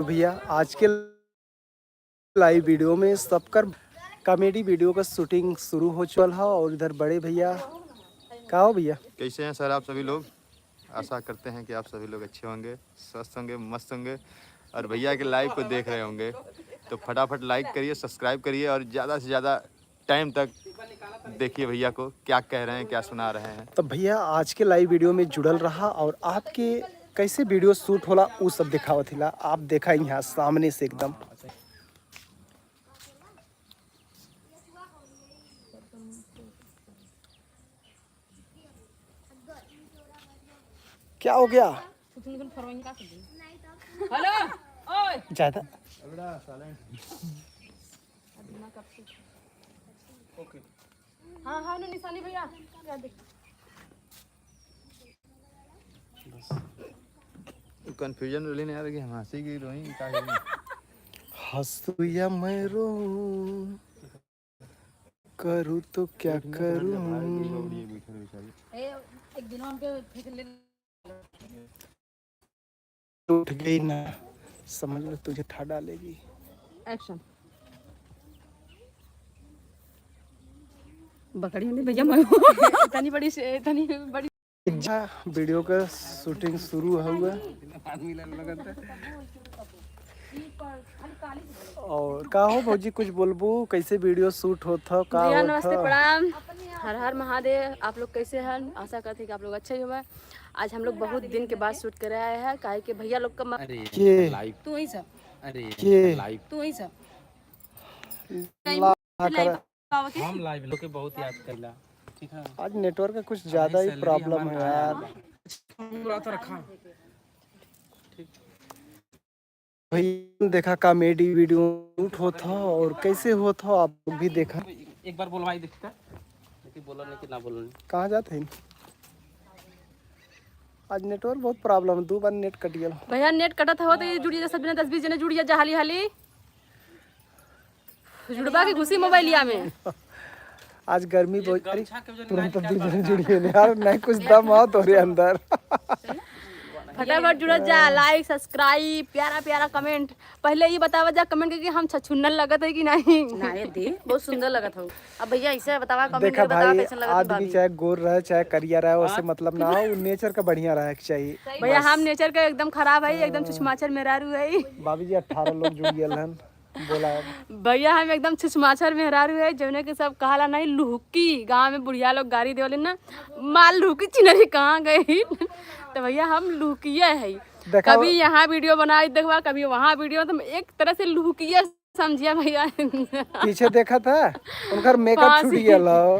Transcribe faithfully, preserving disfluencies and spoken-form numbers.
भैया, आज के लाइव वीडियो में सबकर कॉमेडी वीडियो का शूटिंग शुरू हो चुकल है और इधर बड़े भैया, का हो भैया? कैसे हैं सर आप सभी लोग? आशा करते हैं कि आप सभी लोग अच्छे होंगे, स्वस्थ होंगे, मस्त होंगे और भैया के लाइव को देख रहे होंगे। तो फटाफट लाइक करिए, सब्सक्राइब करिए और ज़्यादा से ज़्यादा टाइम तक देखिए भैया को क्या कह रहे हैं, क्या सुना रहे हैं। तो भैया, आज के लाइव वीडियो में जुड़ल रहा और आपके कैसे वीडियो शूट होला, उ सब दिखावत हिला। आप देखा यहाँ सामने से एकदम। क्या हो गया? हेलो, ओए। ज्यादा। हाँ, हाँ, नु निशानी भैया। क्या देख? कंफ्यूजन रहली ना यार कि हम हंसी की रोई, का करी? हंसू या मैं रो, करूँ तो क्या करूँ? ए, एक दिन हमके फेंक ले। उठ गई ना, समझ लो तुझे ठा डालेगी। एक्शन। बकरी हमें भैया मैं इतनी बड़ी से, इतनी बड़ी। वीडियो का शूटिंग शुरू हुआ। और का हो भौजी, कुछ बोलबू, कैसे वीडियो शूट होत ह, का भैया होत नमस्ते, ह? प्रणाम, हर हर महादेव। आप लोग कैसे हैं? आशा करते हैं कि आप लोग अच्छे ही होंगे। आज हम लोग बहुत दिन के बाद शूट करे आए हैं, काहे कि भैया लोग का म- अरे के? लाइव। तू ही सब। अरे के? लाइव। तू ही सब। ला- करा। हम लाइव लोग के बहुत याद करला। ठीक है। आज नेटवर्क का कुछ ज्यादा ही प्रॉब्लम है यार। पूरा तो रखा। भैया देखा कॉमेडी वीडियो शूट होत ह और कैसे होत ह आप लोग भी देखा। एक बार बोलवाई देखता। लेकिन बोला नहीं कि ना बोला नहीं। कहाँ जात है? आज नेटवर्क बहुत प्रॉब्लम है, दो बार नेट कट गया। भैया नेट कटत हो तो ये जुड़िया सब जने, दस बीस जने जुड़िया जा हाली हाली। जुड़बा की खुशी मोबाइलिया में। आज गर्मी बहुत, अरे, तुरंत दो जने जुड़िए ने यार, नहीं कुछ दम हो तोरे अंदर। फटाफट जुड़त जा, लाइक, सब्सक्राइब, प्यारा प्यारा कमेंट। पहले ये बतावा जा कमेंट करके हम छछुन्नर लगत है कि नहीं? ना ये दी, बहुत सुंदर लगत हो। अब भैया ऐसे बतावा, कमेंट देखा करके बतावा भाई, कैसन लगत है आदमी भाभी? चाहे गोर रहे चाहे करिया रहे, उससे हाँ? मतलब ना हो, नेचर का बढ़िया रहे के चाहिए। भैया बस। हम नेचर का एकदम खराब है, एकदम छुछमाचर मेहरारू है। भाभी जी अठारह लोग जुड़ गए हन, बोला अब। भैया हम एकदम छुछमाचर मेहरारू है, जौने के सब कहाला नहीं लुहकी, गाँव में बुढ़िया लोग गारी देवले ना, माल लुहकी चिन्हरी कहाँ गई? तो भैया हम लुहकिया है, देखा कभी यहाँ वीडियो बनाई देखबा, कभी वहाँ वीडियो, तो हम एक तरह से लुहकिया समझिया भैया। पीछे देखा था, उनकर मेकअप हाँ, छूट सही। गया हो।